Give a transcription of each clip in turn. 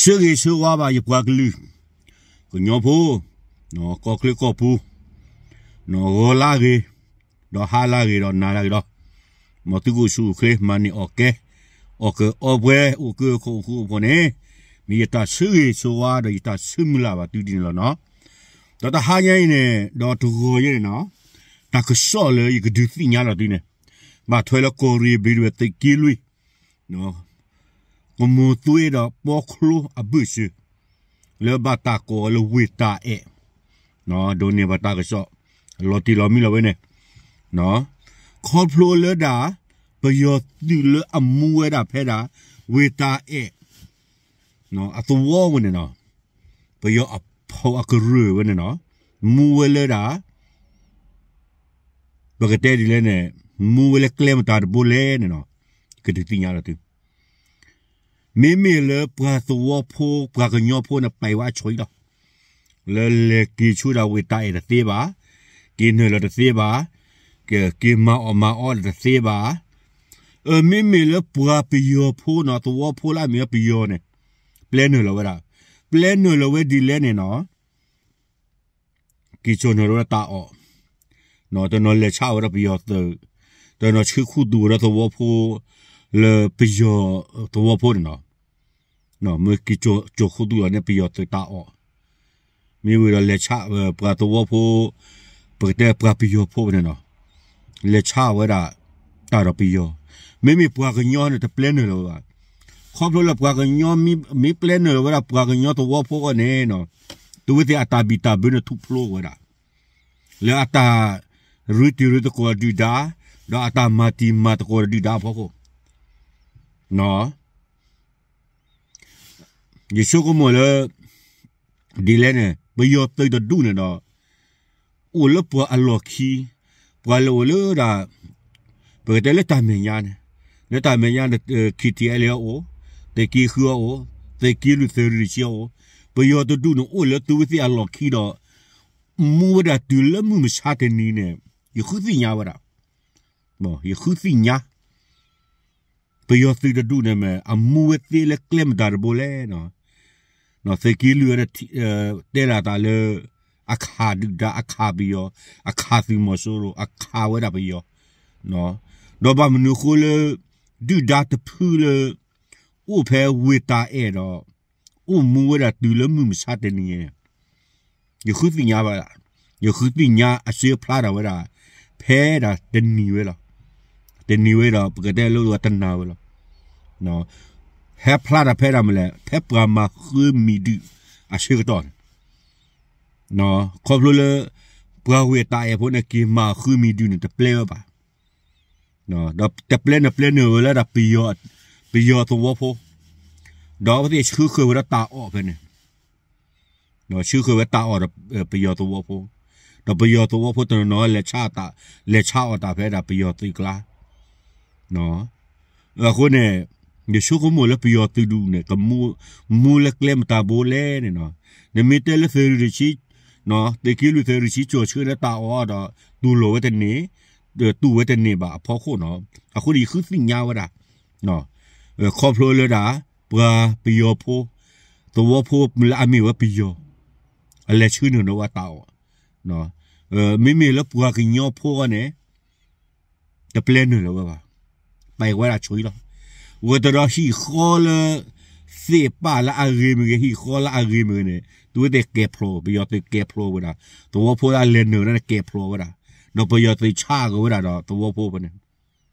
ဆၢဂ့ၤဆၢဝါဘၣ်ယပှၤကလုာ်, ကညီဖိ, ကီၢ်ချၢကီၢ်ပူၤ, ဂီၤလၢဂ့ၤ, ဒီးဟါလၢဂ့ၤဒီးနၤလၢဂ့ၤလီၤ. မ်သုကအိၣ်ဆူၣ်အိၣ်ချ့ မၤန့ၢ်အီၣ်ကဲ, အီၣ်ကၢအီပှဲၤ အိၣ်ကၢခိၣ်အိၣ်ဃူအိၣ်ဖိးန့ၣ်, မ့ၢ်ယတၢ်ဆၢဂ့ၤဆၢဝါဒီးယတၢ်ဆၢမုၢ်လၢ်ဘၣ်သုဒ်န့ၣ်လီၤနီၤ. ဒီးတဟါညါအံၤန့ၣ် ဒီးတဂီၤညါန့ၣ်နီၤ, တၢ်ကစီၣ်လၢယကဒုးသ့ၣ်ညါလီၤသုန့ၣ်, ဘၣ်ထွဲလၢကီၢ်ရ့ၣ်ဘျံးဒဝဲၢ်သုးက့လွံၢ် ကမိၤသွ့ဒီးပီချိအဘၢၣ်စၢၤ, လၢဘၣ်တၢ်ကိးအီၤလၢဝ့ၢ်တၢ်အဲၣ်, ဒိးန့ၢ်ဘၣ်တၢ်ကစီၣ် လီၤတံၢ်လီၤမံလီၤဝဲန့ၣ်, ခီဖျိလၢဒၣ် ပယီၤသုးလၢအမူဝဲဒၣ်ဖဲဒၣ် ဝ့ၢ်တၢ်အဲၣ် အသဝီဝဲန့ၣ်နီၤ, ပယီၤအဖီၣ်အကရၢၢ်ဝဲန့ၣ်နီၤ, မူဝဲလၢဒၣ် ပကတဲဒ်လဲၣ်န့ၣ်, မူဝဲလၢကျဲမတၤတဘိလဲၣ်န့ၣ်နီၤ, ကဒုးသ့ၣ်ညါလီၤသု. မ့မ့ၢ်လၢပှၤသဝီဖိ ပှၤကညီဖိန့ၣ် ပာ်ဝဲအဆိလီၤ, လၢလဲၤက့ၤဆူဒၣ်ဝ့ၢ်တၢ်အဲၣ်တသ့ဘၣ်, က့ၤနုာ်လီၤတသ့ဘၣ်, က့ၤမၤအီၣ်မၤအီတသ့ဘၣ်. အမ့မ့ၢ်လၢပှၤပယီၤဖိနီၤ, သဝီဖိလၢအမ့ၢ်ဝဲပယီၤန့ၣ်, ပျဲနုာ်လီၤဝဲဒၣ်, ပျဲနုာ်လီၤဝဲဒ်လဲၣ်န့ၣ်နီၤ က့ၤစိာ်နုာ်လီၤဝဲဒၣ်တၢ်အီၣ်, တနီၤလဲၤဆါဝဲဒၣ်ပယီၤသုး, တနီၤဆှၢခူသူၣ်ဝဲဒၣ်သဝီဖိ လၢပယီၤသဝီဖိန့ၣ်နီၤ, မ့ၢ်က့ၤစိာ်ခူသူၣ်လီၤန့ၣ် ပယီၤသုးတၢ်အီၣ်, မ့ၢ်ဝံၤဒီးလဲၤဆါပှၤသဝီဖိ, ပကတဲပှၤပယီၤဖိန့ၣ်နီၤ, လဲၤဆါဝဲဒၣ် တၢ်ဒီးပယီၤ, မ့မ့ၢ်ပှၤကညီန့ၣ် တပျဲနုာ်လီၤဝဲဘၣ်. ခီဖျိလၢပှၤကညီ မ့ၢ်ပျဲနုာ်လီၤဝဲဒၣ်ပှၤကညီသဝီဖိအဂီၢ်န့ၣ်နီၤ, တုၤဝဲသ့ၣ်အတၢ်ဘံၣ်တၢ်ဘၢန့ၣ်ထူၣ်ဖျိဝဲဒၣ်, လၢအတၢ်ရ့တံၤရ့သကိးဒုၣ်ဒါ, ဒီးအတၢ်မၤတံၤမၤသကိးဒုၣ်ဒါအဖီခိၣ်, ယဆိကမိၣ်လၢ ဒ်လဲၣ်န့ၣ် ပယီၤသုးတဒူၣ်န့ၣ်ဒီး အိၣ်လၢပှၤအလီၢ်ခံ, ပှၤလၢအိၣ်လၢဒၣ် ပကတဲလၢတၢ်မဲာ်ညါန့ၣ်, လၢတၢ်မဲာ်ညါန့ၣ် ခံထံၣ်အဲလ့အအိၣ်, သုးက့ဃုအအိၣ်, သုးက့လွံၢ်သုးရ့ၣ်ဆံအအိၣ်, ပယီၤတဒူၣ်န့ၣ်အိၣ်လၢသုဝဲသ့ၣ်အလီၢ်ခံဒီး မူဝဲဒၣ်တုၤလၢမုၢ်မဆါတနံၤန့ၣ် ယဃုသ့ၣ်ညါဝဲဒၣ်, ယဃုသ့ၣ်ညါ ပယီၤသုးတဒူၣ်န့ၣ်မ့ၢ် အမူဝဲသ့လၢကျဲမတၤတဘိလဲၣ်နီၤ, သုးက့လွံၢ်ဝဲဒၣ် တဲဒၣ်သးလၢ အခးဒုၣ်ဒါ အခးပယီၤ, အခးသုးမီၤစိရိၤ အခးဝဲဒၣ်ပယီၤ, ဒီးဘၣ်မနုၤအဃိလၢ ဒုၣ်ဒါတဖုလၢ အိၣ်ဖဲဝ့ၢ်တၢ်အဲၣ်ဒီး အိၣ်မူဝဲဒၣ်တုၤလၢမုၢ်မဆါတနံၤန့ၣ် ယဃုသ့ၣ်ညါဘၣ်, ယဃုသ့ၣ်ညါအစၢဖျါထီၣ်ဝဲဒၣ် ဖဲဒၣ်တနံၤဝဲလီၤ. တနံၤဝဲဒီး ပကတဲလၢတနၤဝဲလီၤ. ဟဲဖျါထီၣ်ဖဲဒၣ်မနုၤလဲၣ်, ဖဲပှၤမၤဃုမံၤဒုၣ်အဆၢကတီၢ်န့ၣ်, ခီဖျိလၢ ပှၤဝ့ၢ်တၢ်အဲၣ်ဖိန့ၣ် က့ၤမၤဃုမံၤဒုၣ်န့ၣ် တပျဲဝဲဘၣ် ဒီးတပျဲနုာ်ပျဲနုာ်ဝဲလၢဒၣ် ပယီၤသဝီဖိ, ဒီးအဝဲသ့ၣ်ဆှၢဃုာ်ဝဲဒၣ်တၢ်အီၣ်ဖဲန့ၣ်, ဆှၢဃုာ်ဝဲတၢ်အီၣ်ဒီးပယီၤသဝီဖိ, ဒီးပယီၤသဝီဖိတနီၤနီၤ လဲၤဆါအီၣ်တၢ်ဖဲဒၣ်ပယီၤသုးကျါ အဃိန့ၣ် ယဆိကမိၣ်လၢပယီၤသုးဒူၣ်န့ၣ် ကမူလၢကျဲမတၤဘိလဲၣ်န့ၣ်နီၤ, နမ့ၢ်တဲလၢသုးရ့ၣ်တဆံ, သုးက့လွံၢ်သုးရ့ၣ်တဆံ ကၠီၣ်ဆှၢလၢတၢ်အီၣ်ဒီး တူၢ်လိာ်ဝဲတန့ၢ်, တူၢ်ဝဲတန့ၢ်ဘၣ်အဖီခိၣ်နီၤ, အဃိန့ၣ် ယဃုသ့ၣ်ညါဝဲဒၣ် ခီဖျိလၢဒၣ် ပှၤပယီၤဖိ, သဝီဖိလၢအမ့ၢ်ဝဲပယီၤ, အလဲၤဆှၢနုာ်ဒီးဝဲတၢ်အီၣ်, မ့မ့ၢ်လၢပှၤကညီဖိအဂီၢ်န့ၣ် တပျဲနုာ်လီၤဝဲဘၣ်, ပာ်ဝဲဒၣ်ဆိလီၤ. ဝဲတဒီးဟံၣ်ဃီလၢ သ့ၣ်ပာ်လၢအဂ့ၤမ့ၢ်ဂ့ၤ ဟံၣ်ဃီလၢအဂ့ၤမ့ၢ်ဂ့ၤန့ၣ် သုဝဲသ့ၣ်ကဲၤဖျိး, ပယီၤသုးကဲၤဖျိးဝဲဒၣ်, သဝီဖိလၢအလဲၤနုာ်န့ၣ်ကဲၤဖျိးဝဲဒၣ်, ဒီးပယီၤသုးဆါက့ၤဝဲဒၣ်ဒီးသဝီဖိဖဲန့ၣ်,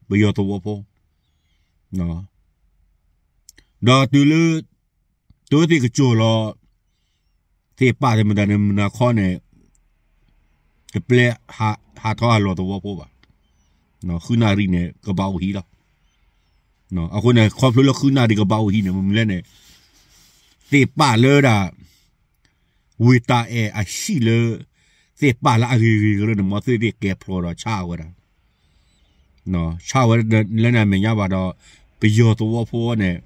ပယီၤသဝီဖိ ဒီးတုၤလၢ သုဝဲသ့ၣ်ကစိာ်လီၤ သ့ၣ်ပာ်တမတၤန့ၣ် မုၢ်နၤခီန့ၣ် တပျဲဟးထီၣ်ဟးလီၤသဝီဖိဘၣ်. ဃုနၣ်ရံၣ်န့ၣ် ကဘၣ်အိၣ်ဟံၣ်လီၤ. အဃိန့ၣ် ခီဖျိလၢဃုနၣ်ရံၣ်ကဘၣ်အိၣ်ဟံၣ်န့ၣ် မနုၤလဲၣ်န့ၣ် သ့ၣ်ပာ်လၢဒၣ် ဝ့ၢ်တၢ်အဲၣ်အဟံၣ်လၢ သ့ၣ်ပာ်လၢအဂ့ၤဂ့ၤကရၢန့ၣ် မ်သုဝဲသ့ၣ်ကဲၤဖျိးဒီးဆါဝဲဒၣ် ဆါဝဲလၢန့ၣ်အမဲာ်ညါဘၣ်ဒီး ပယီၤသဝီဖိန့ၣ်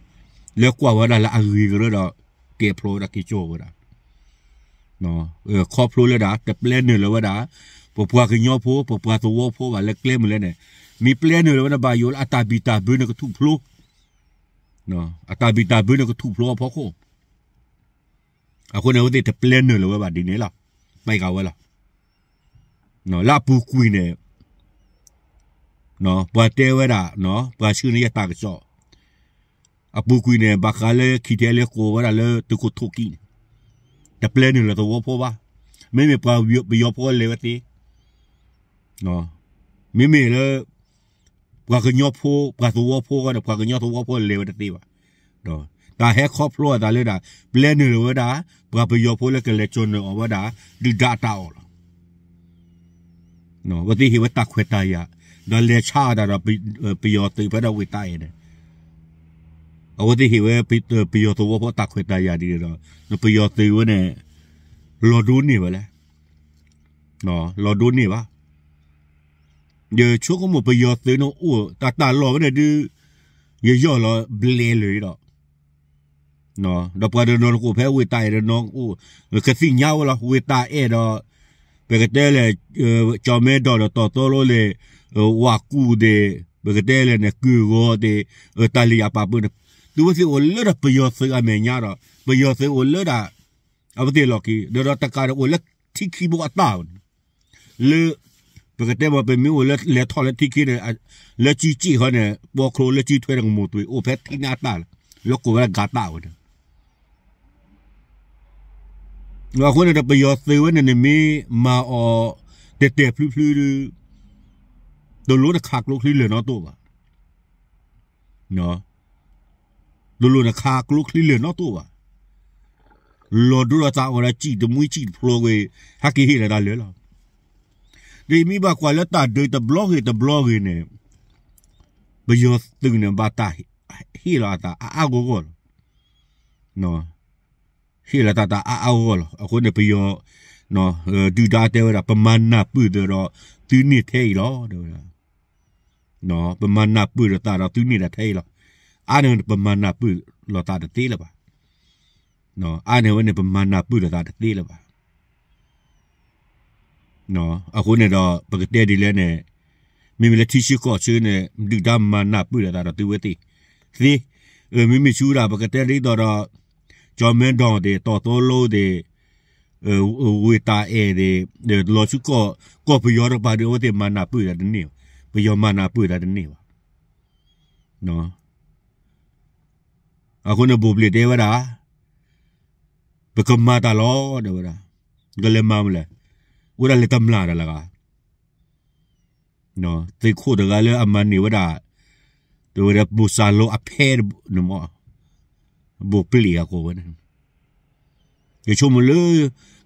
လၢကွၢ်ဝဲဒၣ်လၢအဂ့ၤကရၢဒီး ကဲၤဖျိးဝဲဒၣ်က့ၤစိာ်ဝဲဒၣ် ခီဖျိလၢဒၣ် တပျဲနုာ်လီၤဝဲဒၣ် ပပှၤကညီဖိ ပပှၤသဝီဖိဘၣ်လၢကျဲမနုၤလဲၣ်န့ၣ် မ့ၢ်ပျဲနုာ်လီၤဝဲဒၣ်ဘၣ်ယိၣ်လၢအတၢ်ဘံၣ်တၢ်ဘၢန့ၣ်ကထူၣ်ဖျိ အတၢ်ဘံၣ်တၢ်ဘၢန့ၣ်ကထူၣ်ဖျိအဖီခိၣ် အဃိန့ၣ် အဝဲသ့ၣ်တပျဲနုာ်လီၤဝဲဘၣ်ဒ်န့ၣ်လီၤ. ပကးဝဲလီၤ. လၢအပူၤကွံာ်န့ၣ် ပှၤတဲဝဲဒၣ် ပှၤဆှၢန့ၢ်ယတၢ်ကစီၣ် အပူၤကွံာ်န့ၣ် ဘၣ်ဃးလၢ ခံထံအဲလ့ ကိးဝဲဒၣ်လၢသုးခိၣ်ထိၣ်ကံၣ်န့ၣ် တပျဲနုာ်လီၤသဝီဖိဘၣ်. မ့မ့ၢ်ပှၤပယီၤဖိလဲၤဝဲသ့ မ့မ့ၢ်လၢ ပှၤကညီဖိ ပှၤသဝီဖိဃီန့ၣ် ပှၤကညီသဝီဖိလဲၤဝဲတသ့ဘၣ်. တၢ်ဟဲခီဖျိအသးလၢဒၣ် ပျဲနုာ်လီၤဝဲဒၣ် ပှၤပယီၤဖိလၢကလဲၤကၠီၤနၢၤအီၤဝဲဒၣ် ဒုၣ်ဒါအတၢ်အီၣ်လီၤ. အဝဲသ့ၣ်ဟ့ၣ်ဝဲတၢ်ခွဲးတၢ်ယာ် ဒီးလဲၤဆါအသးဒီး ပယီၤသုးဖဲဒၣ်ဝ့ၢ်တၢ်အဲၣ်န့ၣ် အဝဲသ့ၣ်ဟ့ၣ်ဝဲ ပယီၤသဝီဖိတၢ်ခွဲးတၢ်ယာ်ဒ်န့ၣ်ဒီး ပယီၤသုးဝဲန့ၣ် လီၤဒိန့ၢ်ဝဲလဲၣ်. လီၤဒိန့ၢ်ဘၣ်. ယဆိကမိၣ်ပယီၤသုးန့ၣ်အိၣ် တၢ်တၢ်လီၢ်ဝဲန့ၣ်ဒုး ယယီၢ်လီၤဘျဲလၢာ်ဒီး ဒီးပှၤတနီၤနကအိၣ်ဖဲဝ့ၢ်တၢ်အဲၣ်တနီၤအိၣ် ကသ့ၣ်ညါဝဲလီၤ ဝ့ၢ်တၢ်အဲၣ်ဒီး ပကတဲလဲၣ် ကၠီၣ်မဲဒီး ဒီးတီၤသီလိဒီး ဝးကူၣ်သ့ၣ် ပကတဲလဲၣ်န့ၣ် ကုၢ်ဂီၤသ့ၣ် တၢ်လံၣ်အပာ်ပူၤန့ၣ် သုဝဲသ့ၣ်အိၣ်လၢဒၣ်ပယီၤသုးအမဲာ်ညါဒီး ပယီၤသုးအိၣ်လၢဒၣ် အဝဲသ့ၣ်လီၢ်ခံ ဒီးတကးဒီးအိၣ်လၢထံခံဘိအတၢ်န့ၣ် လၢ ပကတဲမ့ၢ်ပမ့ၢ်အိၣ်လၢလဲၤထီၣ်လၢထံခံန့ၣ် လၢကံက့ၣ်ဃီန့ၣ် ပီချိလၢကံထွဲန့ၣ် ကမိၢ်သွံၣ်အိၣ်ဖဲထံန့ၣ်အတၢ်လီၤ လၢကိးဝဲဒၣ်ဂၤတၢ်ဝဲန့ၣ် အဃိန့ၣ်ဒီးပယီၤသုးဝဲန့ၣ်န့ၣ်မ့ၢ်မၤအီၤ တဲာ်တဲာ်ဖျုဖျုဒီး တလိၣ်နခးကျိချံလၢာ်နီတိၣ်ဘၣ်. တလိၣ်နခးကျိချံလၢာ်နီတိၣ်ဘၣ်. လီၤဒိဒီးသးအိၣ်ဒီးစံၣ်တမှံစံၣ်တဖျိကွံာ် ဟဲက့ၤဟ့ၣ်လီၤတၢ်လၢာ်လီၤ. ဒီးယမ့ၢ်ဘၣ်ကွၢ်လၢတၢ်ဒုးတဘျီဂ့ၤတဘျီဂ့ၤန့ၣ် ပယီၤသုးန့ၣ်ဘၣ်တၢ်ဟ့ၣ်လီၤအသးအါအါဂီၢ်ဂီၢ်လီၤ. ဟ့ၣ်လီၤသးတၢ်အါအါဂီၢ်ဂီၢ်လီၤ. အဃိန့ၣ်ပယီၤ ဒုၣ်ဒါတဲဝဲဒၣ် ပမၤနၢ်ပၢၢ်သးဒီးသုန့ၢ်ထဲအံၤလီၤ တဲဝဲဒၣ်. ပမၤနၢ်ပၢၢ်ဒီးသးဒီးသုန့ၢ်ဒၣ်ထဲအံၤလီၤ. အါန့ၣ်ပမၤနၢ်ပၢၢ်လိာ်သးတသ့လၢၤဘၣ်. အါန့ၣ်ဝဲန့ၣ် ပမၤနၢ်ပၢၢ်လိာ်သးတသ့လၢၤဘၣ်. အဃိန့ၣ်ဒီး ပကတဲဒ်လဲၣ်န့ၣ် မ့မ့ၢ်လၢထံဆၢကီၢ်ဆၢန့ၣ် ဒုၣ်ဒါမၤနၢ်ပၢၢ်လိာ်သးဒီးသုဝဲသ့ၣ်သ့. မ့မ့ၢ်ဆူဒၣ် ပကတဲဒ်သိးဒီး ကၠီၣ်မဲဒီၣ်သ့ၣ် တီၤသိလိသ့ၣ် ဝ့ၢ်တၢ်အဲၣ်သ့ၣ် လီၤဆူကီၢ်ပယီၤတကပၤဒီး အဝဲသ့ၣ်မၤနၢ်ပၢၢ်တၢ်တန့ၢ်ဘၣ်. ပယီၤမၤနၢ်ပၢၢ်တၢ်တန့ၢ်ဘၣ်. အဃိန့ၣ်ဘိၣ်ဘျ့ၣ်တဲဝဲဒၣ် ပကမၤတၢ်လီၤ တဲဝဲဒၣ်. ကလဲၤမၤမနုၤလဲၣ်. အိၣ်ဒၣ်လဲၤတမျၢ်တၢ်လၢဂၤ သုးခိၣ်တဂၤလၢအမၤန့ၢ်ဝဲဒၣ် တဲဝဲဒၣ် ဘိၣ်စၢ်လိအဖဲန့ၣ်မ့ၢ် ဘိၣ်ဘျ့ၣ်အကိးဝဲန့ၣ် ယဆိကမိၣ်လၢ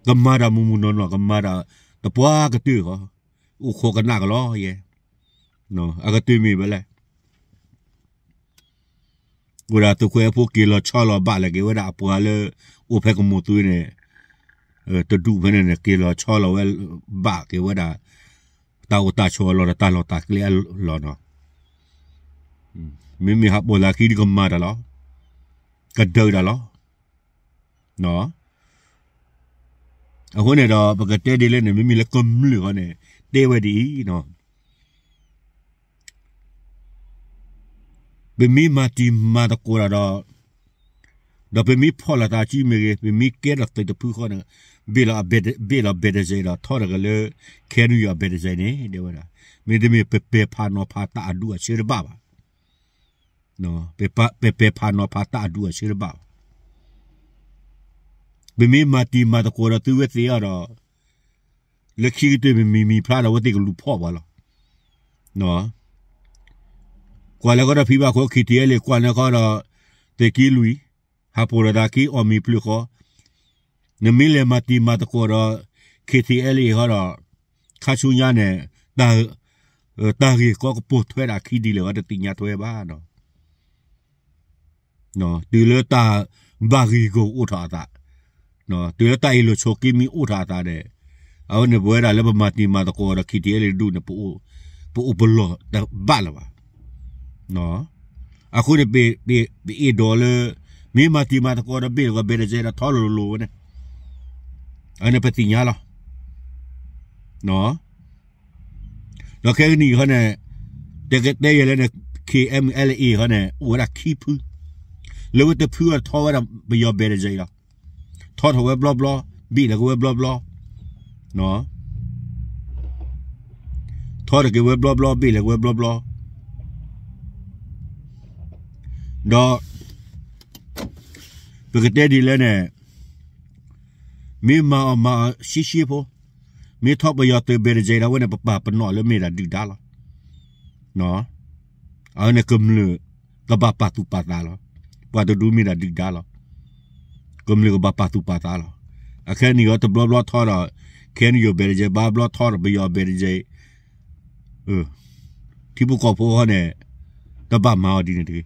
ကမၤတၢ်မုၢ်မုၢ်နီၢ်နီၢ် ကမၤတၢ်တပှၢ်ကတၢၢ်ဃီ အိၣ်ခိးကနၣ်ကလီယဲ အကတၢၢ်မ့ၢ်ဝဲလဲၣ်. ဝဲဒၣ်သုးခွဲးဖိက့ၤလီၤဆီလီၤဘၣ်လဲၤက့ၤဝဲဒၣ်အပှၤလၢ အိၣ်ဖဲကမိၢ်သွံန့ၣ် တဒူၣ်ဖဲန့ၣ်န့ၣ် က့ၤလီၤဆီလီၤဝဲ ဘၣ်က့ၤဝဲဒၣ် တၢ်အိၣ်တၢ်ဆိးအလီၢ်ဒီးတၢ်လီၢ်တၢ်ကျဲအလီၢ်နီၤ. မ့မ့ၢ်ဟးပိာ်သးခံဒီးကမၤတၢ်လီၤ. ကဒုးတၢ်လီၤ. အဃိန့ၣ်ဒီး ပကတဲဒ်လဲၣ်န့ၣ် မ့မ့ၢ်လၢကမျၢၢ်ဃီန့ၣ် တဲဝဲဒ်အံၤနီၤ ပမ့ၢ်မၤတံၤမၤသကိးတၢ်ဒီး ဒီးပမ့ၢ်ဖီၣ်လိာ်သးစုမ့ၢ်ဂ့ၤ ပမ့ၢ်ကဲထီၣ်သုးတဖုဃီန့ၣ် ဘ့ၣ်လီၤ ဘ့ၣ်လီၤ ဘဲၣ်တစဲးဒီး ထီၣ်တဂၤလၢ ခဲနူယီၤ ဘဲၣ်တစဲးန့ၣ် တဲဝဲဒၣ် မ့တမ့ၢ်ပပဲာ်ဖးနီၤဖးတၢ်အဒူၣ်အဆၢတဘၣ်ဘၣ်. ပပဲာ်ဖးနီၤဖးတၢ်အဒူၣ်အဆၢတဘၣ်ဘၣ်. ပမ့ၢ်မၤတံၤမၤသကိးဒီးသုဝဲသ့ၣ်အီၤဒီး လၢခံကတၢၢ်မ့ၢ်မံၤမံၤဖျါဒီး အဝဲသ့ၣ်ကလူၤဖီၣ်ပှၤလီၤ. ကွၢ်လၢဃီဒီးဖံဘၣ်ခိၣ် ခံထံအဲလ့ၣ် ကွၢ်န့ၣ်ဃီဒီး သုးက့လွံၢ် ဟးပိာ်လိာ်သးခံအီၣ်မ့ၤဖျၢၣ်ဃီ နမ့ၢ်လဲၤမၤတံၤမၤသကိးဒီး ခံထံအဲလ့ၣ်ဃီဒီး ခါဆူညါန့ၣ် တၢ်ဂ့ၢ်ကီကပိာ်ထွဲဒၣ်ခံဒ်လဲၣ် အဝဲတသ့ၣ်ညါထွဲဘၣ်နီၤ. တုၤလၢတၢ်ဘၣ်ဂ့ၢ်ဂီၢ်အိၣ်ထီၣ်အသး, တုၤလၢတၢ်အ့ၣ်လိာ်ဆိးက့မ့ၢ်အိၣ်ထီၣ်အသးဒီး အဝဲန့ၣ်ပဝဲဒၣ်လၢပမၤတံၤမၤသကိးဒီး ခံထံအဲလ့ၣ်ဒူၣ်န့ၣ် ပအိၣ်ပလီၢ်တဘၣ်လၢၤဘၣ်. အဃိန့ၣ် ပအ့ၣ်ဒိးလၢ မ့ၢ်မၤတံၤမၤသကိးဒီး ဘ့ၣ်တဂီၤဘဲၣ်တစဲးဒီးထီလိၤလိၤဝဲန့ၣ် အန့ၣ်ပသ့ၣ်ညါလီၤ. ဒီးခဲကနံၣ်အံၤဃီန့ၣ် တဲကတဲယဲၢ်လၢန့ၣ် ခံထံအဲလ့ၣ်ဃီန့ၣ် အိၣ်ဝဲဒၣ်ခံဖု, လၢဝဲတဖုအထီဝဲဒၣ်ပယီၤဘဲၣ်တစဲးလီၤ. ထီထီၣ်ဝဲဘျီဘျီ, ဘ့ၣ်လဲၤကဝဲဘျီဘျီ, ထီထီၣ်က့ၤဝဲဘျီဘျီ, ဘ့ၣ်လဲၤကဝဲဘျီဘျီ, ဒီး ပကတဲဒ်လဲၣ်န့ၣ်, မ့ၢ်မၤအီၤမၤအီၤရှဲရှဲဖိ, မ့ၢ်ထီၣ်ပယီၤသုးဘဲၣ်တကဲဒီး အဝဲန့ၣ် ပပာ်ပနီၣ်လၢမ့ၢ်ဒၣ်ဒုၣ်ဒါလီၤ. အဝဲန့ၣ်ကမျၢၢ် ကဘၣ်ပာ်သူၣ်ပာ်သးလီၤ. ပှၤတဒူမ့ၢ်ဒၣ်ဒုၣ်ဒါလီၤ. ကမျၢၢ်ကဘၣ်ပာ်သူၣ်ပာ်သးလီၤ. အခဲအံၤန့ၣ် တဘျီဘျီထီဒီး ခဲအံၤန့ၣ် ယိၤဘဲၣ်တကဲ ဘၣ်ဘျီထီဒီး ပယီၤဘဲၣ်တကဲ, ထံဖိကီၢ်ဖိအဃိန့ၣ် တဘၣ်မၤအီၤဒ်န့ၣ်တဂ့ၤ.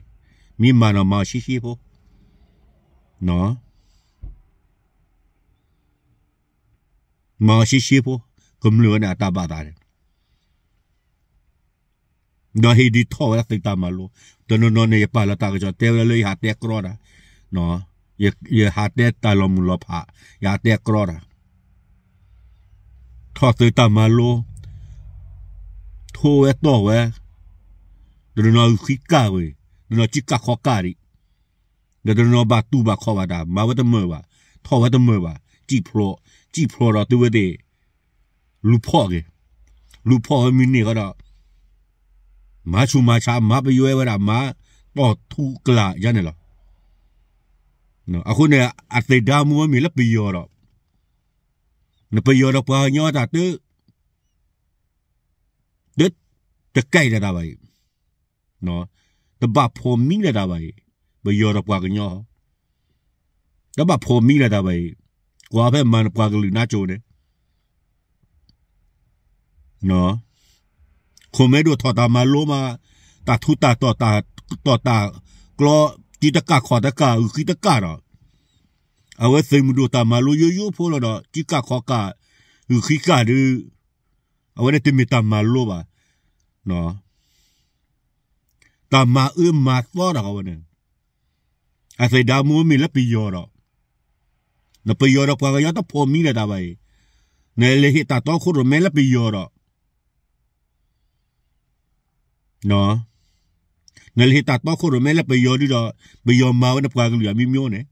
မ့ၢ်မၤနီၤမၤအီၤရှဲရှဲဖိ, မၤအီၤရှဲရှဲဖိ, ကမျၢၢ်ဝဲန့ၣ်အတၢ်ဘၣ်သးန့ၣ် ဒီးဟ့ၣ်ဒုးထီၣ်ဝဲဒၣ်သုးတၢ်မၤလိ, တနီၤနီၤန့ၣ် ယပာ်လီၤတၢ်ကစီၣ်တဲဝဲဒၣ်လၢယဟးတဲကြီတၢ်, ယဟးတဲတၢ်လီၤမုၢ်လီၤဖး, ယဟးတဲကြီတၢ်, ထီၣ်သုးတၢ်မၤလိ, ထိဝဲတီၢ်ဝဲ, တနီၤနီၤဂုာ်ဃံကၢ်ဝဲ, တနီၤနီၤစံၣ်ကၢ်ခီကၢ်ဒံး, ဒီးတနီၤနီၤဘၣ်တူၢ်ဘၣ်ခီၣ်ဘၣ်တၢ် မၤဝဲတမုာ်ဘၣ်, ထီၣ်ဝဲတမုာ်ဘၣ်, စံၣ်ဖျိး, စံၣ်ဖျိးဒီးသုဝဲသ့ၣ် လူၤဖီၣ်က့ၤ, လူၤဖီၣ်ဝဲမုၢ်နံၤဃီဒီး မၤဆူၣ်မၤဆါ မၤပယွဲဝဲဒၣ် မၤတီၢ်ထူကျးယါန့ၣ်လီၤ. အဃိန့ၣ် အသ့ၣ်ဒါမူဝဲမ့ၢ်လၢပယီၤဒီး နပယီၤဒီးပှၤကညီတၢ်တ တ တကဲးလၢၤတၢ်ဘၣ်အံၤ, တဘၣ်ဖိးမံလၢၤတၢ်ဘၣ်အံၤ, ပယီၤဒီးပှၤကညီ, တဘၣ်ဖိးမံလၢၤတၢ်ဘၣ်အံၤ, ကွၢ်ဖဲမၤနပှၤကလုာ်နါစိၤန့ၣ် ခိၣ်မဲဒိၣ်ထီၣ်တၢ်မၤလိမး, တၢ်ထူးတၢ်တီၤ တၢ်တီၤတၢ်ကျီ, စံၣ်တကၢ်ခီၣ်တကၢ် ဂုာ်ဃံတကၢ်ဒီး, အဝဲသုးမုၢ်ဒိၣ်တၢ်မၤလိယိယိဖိလီၤဒီး စံၣ်ကၢ်ခီၣ်ကၢ် ဂုာ်ဃံကၢ်ဒီး, အဝဲန့ၣ်တမ့ၢ်တၢ်မၤလိဘၣ်. တၢ်မၤအၢမၤသီတၢ်ဃီဝဲန့ၣ်, အသ့ၣ်ဒါမူမ့ၢ်လၢပယီၤဒီး, နပယီၤဒီးပှၤကညီတဖိးမံလၢၤတၢ်ဘၣ်အံၤ, နလဲၤဟ့ၣ်တၢ်တီခိၣ်ရိၣ်မဲလၢပယီၤဒီး နလဲၤဟ့ၣ်တၢ်တီခိၣ်ရိၣ်မဲလၢပယီၤဒုဒီး ပယီၤမၤဝဲနပှၤကလုာ်အမျိုးမျိုးန့ၣ်,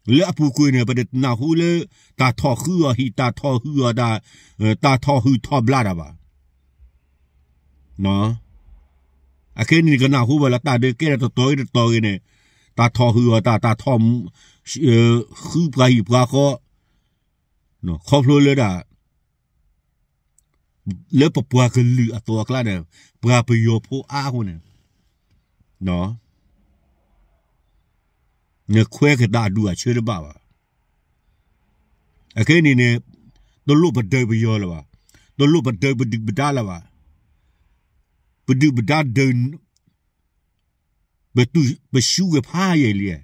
လၢအပူၤကွံာ်န့ၣ် ပတနၢ်ဟူလၢ တၢ်ထီၣ်ဃုအီၤဟံၣ် တၢ်ထီၣ်ဟုၣ်အီၤတၢ်, တၢ်ထီၣ်ဟုၣ်ထီၣ်ဘျါတၢ်ဘၣ်. အခဲအံၤန့ၣ် နကနၢ်ဟူဘၣ်လီၤ တၢ်ဒုးကဲထီၣ်တတီၤဂ့ၤတတီၤဂ့ၤန့ၣ်, တၢ်ထီၣ်ဟုၣ်အီၤတၢ်, တၢ်ထီၣ်ဃုပှၤဟံၣ်ပှၤဃီ, ခီဖျိလၢဒၣ် လၢပပှၤကလုာ်အသိးအကျါန့ၣ်, ပှၤပယီၤဖိအါအဃိန့ၣ်, နခွဲးကဒါအဒူၣ်အဆၢတဘၣ်ဘၣ်. အခဲအံၤန့ၣ်န့ၣ်, တလိၣ်ပဒုးပယီၤလၢၤဘၣ်, တလိၣ်ပဒုးပဒုၣ်ပဒါလၢၤဘၣ်, ပဒုၣ်ပဒါဒုး ပဆူၣ်ဝဲဖးယံာ်လံ.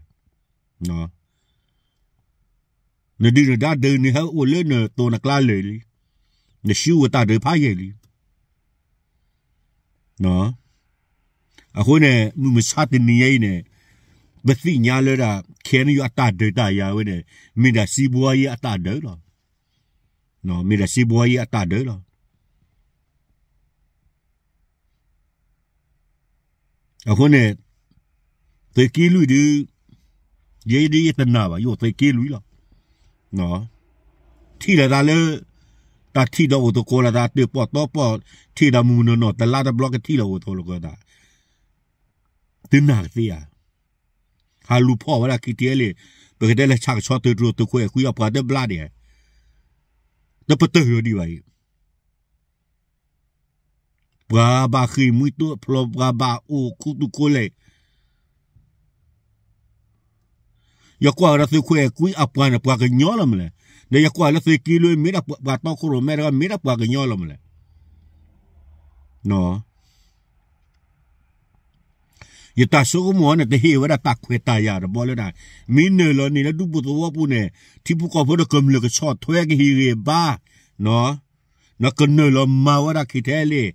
နဒုၣ်နဒါဒုးန့ၣ် ဟဲအိၣ်လၢနသိးနကျါလၢာ်လံ, နဆူၣ်ဝဲတၢ်ဒုးဖးယံာ်လံ. အဃိန့ၣ် မုၢ်မဆါတနံၤညါအံၤန့ၣ်, ပသ့ၣ်ညါလၢဒၣ် ခဲအံၤ အတၢ်ဒုးတၢ်ယၤဝဲန့ၣ်, မ့ၢ်ဒၣ်စံးဘှီယံၤအတၢ်ဒုးလီၤ. မ့ၢ်ဒၣ်စံးဘှီယံၤအတၢ်ဒုးလီၤ. အဃိန့ၣ်, သုးက့လွံၢ်ဒုး, ယဲဒ်ယတနာ်ဘၣ် ယအိၣ်သုးက့လွံၢ်လီၤ. ထံၣ်လိာ်သးလၢ တၢ်ထံၣ်ဒီးအိၣ်သကိးလိာ်သး တၢၣ်ပီၣ်တီပီၣ်, ထံၣ်ဒီးမုၢ်မုၢ်နီၢ်နီၢ် တလါတဘျီကထံၣ်လိာ်အိၣ်သကိးလိာ်သး, တနာ်ကသ့ဧါ. ဟးလူၤဖီၣ်ဝဲဒၣ် ခံထံအဲလ့ၣ်, ပကတဲလၢဆၣ်ကဆီသုးတြိၤသုးခိၣ်အဲၣ်ခွံအပှၤတဘျါဒံး, တပတၢၢ်ယိာ်ဒံးဘၣ်အံၤ ပှၤဘၣ်ဃ့ၢ်မှံဟးဖျိး ပှၤဘၣ်အိၣ်ခူသူၣ်ခူလဲၣ်, ယကွၢ်ဝဲဒၣ်သုးခိၣ်အဲၣ်ခွံအပှၤန့ၣ် ပှၤကညီလီၤမလဲၣ်, ဒီးယကွၢ်လၢသုးက့လွံၢ် မ့ၢ်ဒၣ်ပှၤတီခိၣ်ရိၣ်မဲတဂၤ မ့ၢ်ဒၣ်ပှၤကညီလီၤမလဲၣ်. ယတၢ်ဆိကမိၣ်န့ၣ် တဟ့ၣ်ဝဲဒၣ်တၢ်ခွဲးတၢ်ယာ်တဘျီလၢဒၣ်, မ့ၢ်နုာ်လီၤန့ၣ်လၢဒူဖိသဝီပူၤန့ၣ်, ထံဖိကီၢ်ဖိဒီးကမျၢၢ်ကဆီၣ်ထွဲကဟ့ၣ်ဂံၢ်ဘါ, နကနုာ်လီၤမၤဝဲဒၣ် ခံထံအဲလ့ၣ်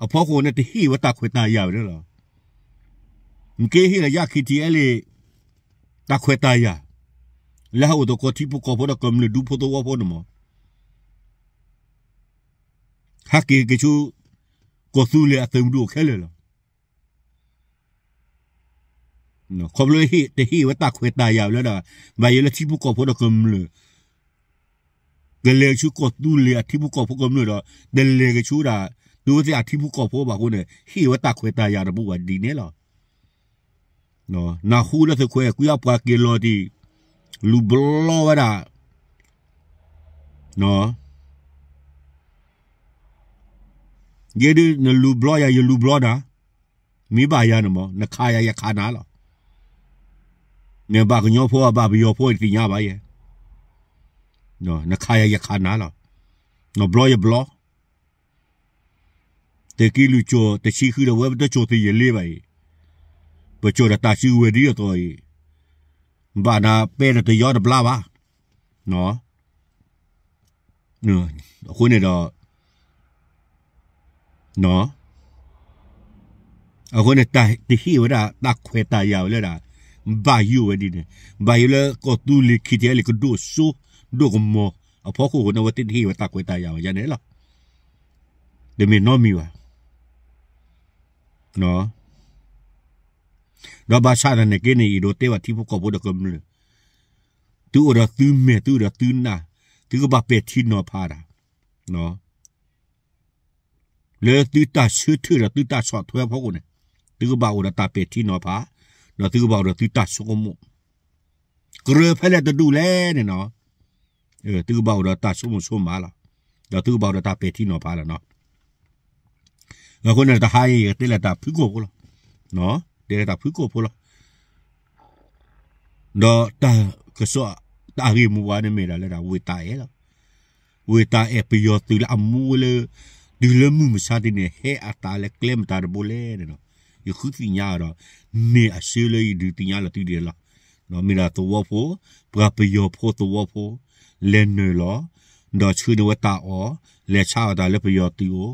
အဖီခိၣ်န့ၣ် တဟ့ၣ်ဝဲတၢ်ခွဲးတၢ်ယာ်ဝဲန့ၣ်လီၤ. နကဟ့ၣ်လၢယၤ ခံထံအဲလ့ၣ် တၢ်ခွဲးတၢ်ယာ် လၢဟးအိၣ်သကိးထံဖိကီၢ်ဖိဒီးကမျၢၢ်ဒူဖိသဝီဖိန့ၣ်မး, ဟဲက့ၤက့ၤဆူ ကီၢ်သူလ့ၤအသုးမုၢ်ဒိၣ်ခဲလၢာ်လီၤ. ခီဖျိတဟ့ၣ်ဝဲတၢ်ခွဲးတၢ်ယာ်ဝဲလၢဒၣ် ဘၣ်ယိၣ်လၢထံဖိကီၢ်ဖိဒီးကမျၢၢ် ကလဲၤဆူကီၢ်သူလ့ၤအထံဖိကီၢ်ဖိကမျၢၢ်ဒီး တလဲၤကဆူဒၣ် တုၤဝဲသ့ၣ်အထံဖိကီၢ်ဖိဘၣ်အဃိန့ၣ် ဟ့ၣ်ဝဲတၢ်ခွဲးတၢ်ယာ်တဘူၣ်ဘၣ်ဒ်န့ၣ်လီၤ. နၢ်ဟူလၢသုးခွဲးကွံအပှၤက့ၤလီၤတံၢ် လူၤဘျီဝဲဒၣ် ယဲဒုးနလူၤဘျီယၤ ယလူၤဘျီနၤ, မ့ၢ်ဘၣ်ယၤန့ၣ်မး နခးယၤယခးနၤလီၤ. နဘၣ်ကညီဖိဘၣ်ပယီၤဖိယသ့ၣ်ညါဘၣ်ယဲ, နခးယၤယခးနၤလီၤ. နဘျီယဘျီ သုးက့လွံၢ်ကၠိၣ်တဆံဃုဒီး ဝဲပတကၠိၣ်သ့ၣ်ယလ့ဘၣ်အံၤ, ပကၠိၣ်ဒီးတၢ်စုကဝဲၤဒ်အသိးအံၤ, ဘၣ်နၤပဲဒီးတယီတဘျါဘၣ်. အဃိန့ၣ်ဒီး အဃိန့ၣ် တၢ်တဟ့ၣ်ဝဲဒၣ်တၢ်ခွဲးတၢ်ယာ်ဝဲလၢဒၣ် ဘၣ်ယိၣ်ဝဲဒ်န့ၣ်, ဘၣ်ယိၣ်လၢကီၢ်သူလ့ၤခံထံအဲလ့ၣ်ကဒိၣ်စိဒိၣ်ကမီၤအဖီခိၣ်အဃိန့ၣ် အဝဲသ့ၣ်တဟ့ၣ်ဝဲတၢ်ခွဲးတၢ်ယာ်ဝဲဒ်န့ၣ်လီၤ. တမ့ၢ်နီတမံၤဘၣ်. ဒီးဘၣ်ဆၣ်သနာ်က့န့ၣ် အဲၣ်ဒိးတဲဘၣ်ထံဖိကီၢ်ဖိဒီးကမျၢၢ်, သုအိၣ်ဒီးသုမဲာ် သုအိၣ်ဒီးသုနၢ်, သုကဘၣ်ပဲာ်ထံနီၤဖးတၢ် လၢသုတၢ်ဆၢထၢၣ်ဒီးသုတၢ်ဆီၣ်ထွဲအဖီခိၣ်န့ၣ်, သုကဘၣ်အိၣ်ဒီးတၢ်ပဲာ်ထံနီၤဖး, ဒီးသုကဘၣ်အိၣ်ဒီးသုတၢ်ဆိကမိၣ်, ကြၢးဖဲလဲၣ်တဒူၣ်လဲၣ်န့ၣ်နီၤ, သုကဘၣ်အိၣ်ဒီးတၢ်ဆိကမိၣ်ဆိကမးလီၤ. ဒီးသုကဘၣ်အိၣ်ဒီးတၢ်ပဲာ်ထံနီၤဖးလီၤနီၤ. အဃိန့ၣ် တဟါအံၤ ယကတဲလၢတၢ်ဖုၣ်ကိာ်ဖိလီၤ. တဲလၢတၢ်ဖုၣ်ကိာ်ဖိလီၤ. ဒီးတၢ်ကစီၣ် တၢ်ဂ့ၢ်မိၢ်ပှၢ်န့ၣ်မ့ၢ်ဒၣ်လၢဒၣ် ဝ့ၢ်တၢ်အဲၣ်လီၤ. ဝ့ၢ်တၢ်အဲၣ်ပယီၤသုးလၢအမူဝဲလၢ တုၤလၢမုၢ်မဆါတနံၤန့ၣ် ဟဲအသးလၢကျဲမတၤတဘိလဲၣ်န့ၣ်နီၤ. ယဃုသ့ၣ်ညါဒီး မ့ၢ်အဆၢလၢယဒုးသ့ၣ်ညါလီၤသုဒ်လီၤ. မ့ၢ်ဒၣ်သဝီဖိ, ပှၤပယီၤဖိသဝီဖိ လဲၤနုာ်လီၤ, ဒီးဆှၢန့ၢ်ဝဲတၢ်အီၣ်, လဲၤဆါအီၣ်တၢ်လၢပယီၤသုးအိၣ်,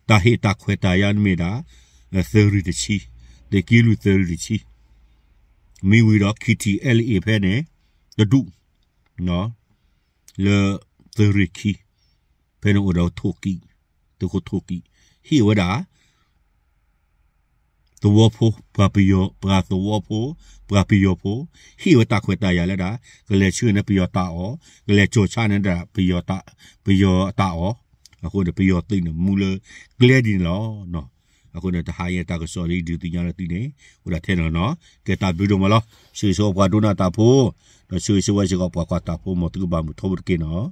တၢ်ဟ့ၣ်တၢ်ခွဲးတၢ်ယာ်န့ၣ်မ့ၢ်ဒၣ် သုးရ့ၣ်တဆံ, သုးက့လွံၢ်သုးရ့ၣ်တဆံ, မ့ၢ်ဝံၤဒီး ခံထံၣ်အဲလ့ၣ်ဖဲန့ၣ် တဒူၣ်, လၢသုးရ့ၣ်ခံ, ဖဲန့ၣ်အိၣ်ဒီးထိၣ်ကံၣ်, သုးခိၣ်ထိၣ်ကံၣ်, ဟ့ၣ်ဝဲဒၣ် သဝီဖိ, ပှၤပယီၤ, ပှၤသဝီဖိ, ပှၤပယီၤဖိ, ဟ့ၣ်ဝဲတၢ်ခွဲးတၢ်ယာ်လၢဒၣ် ကလဲၤဆှၢန့ၢ်ပယီၤတၢ်အီၣ်, ကလဲၤကၠီၤဆါန့ၢ်ဒၣ် ပယီၤတၢ်အီၣ်, အဃိန့ၣ် ပယီၤသုးန့ၣ် မူလၢကျဲဒ်န့ၣ်လီၤ. အဃိန့ၣ် တဟါအံၤတၢ်ကစီၣ်လၢယဒုးသ့ၣ်ညါလီၤသုန့ၣ် အိၣ်ဒၣ်ထဲန့ၣ်လီၤနီၤ. ကဲတၢ်ဘျုးဒိၣ်မးလီၤ. ဆၢဂ့ၤဆၢဝါပှၤဒိကနၣ်တၢ်ဖိ, ဒီးဆၢဂ့ၤဆၢဝါစ့ၢ်ကီးပှၤကွၢ်တၢ်ဖိ မ်သုကဘၣ်မုာ်ထီဘိတက့ၢ်နီၤ.